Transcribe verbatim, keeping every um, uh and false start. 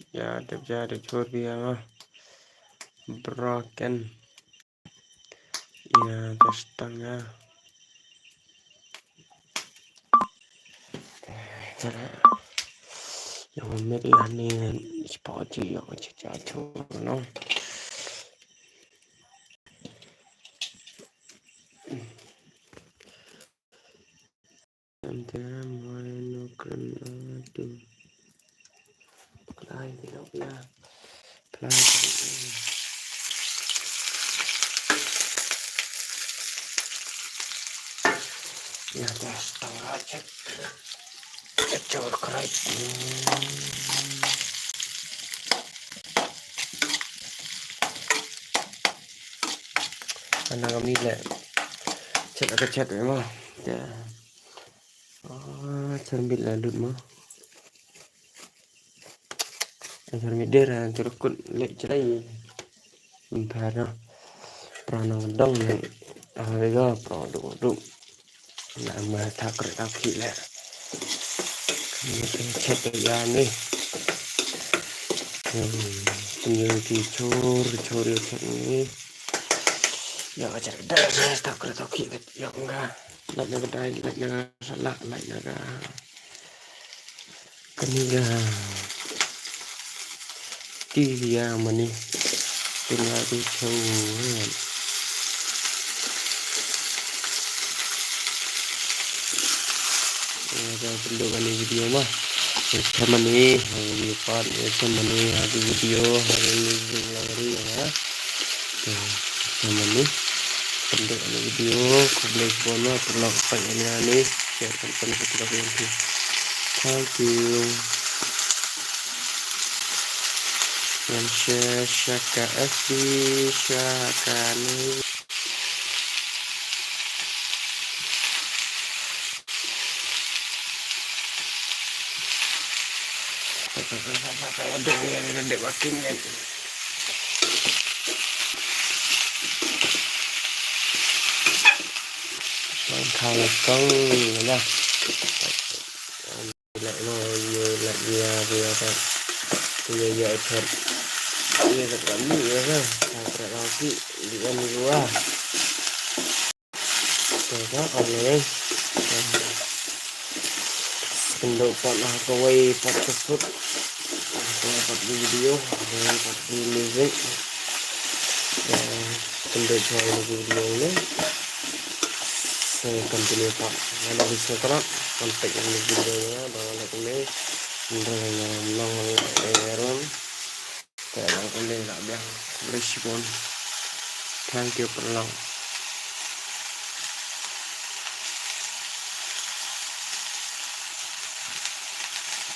Ya, dep ja, dep chur ki ya ma. Broken. Ya, just tang ya. Cara. Yang mit la ni, spot ji, yang ji ja chur, no. Tam tam, why no kren atu? Play, play, play. Play. Ya, dah setengah cek. Kecor kerai. Hmm. Ana kami le. Cek ke cek memang. Ya. Ah, cermin lalut mo. Cermin dera terkut lek cerai. Empara. Pranang dong ne. Ah, lega produk produk. Na ma tak kre tak ki le. Kami cek ya ni. Hmm, tinggal dicur, cur, cur ni. Ya, ka jar dah, dah, tak kena tau ki, ya, enggak. Lait na ka dai, lait na ka salak, lait na ka. Kani ka. Ti ya mani. Tinggal di chau. Ya, dah perlu kali video mah. Samani, ha video part, samani, ha video, ha video lagi ya. Samani. Pendek ni video, khublei shibun, pernah dapat ni. Share, share, share, share. Thank you. Yang share, share ka F B, share ka ni. Kong lah. Like no, you like dia, dia tak. Dia ya iPad. Dia tak kami ya kan. Tak lagi. Dia ni gua. Tengok, okay. Kynduh pat ha kawei pat ka sut. Kawei pat ki video, kawei pat ki music. Kynduh pat ki video ne. Continue pat. Ada di sini kan. Contact ni video ne. Dah ada kami. Dah ada. Thank you for long.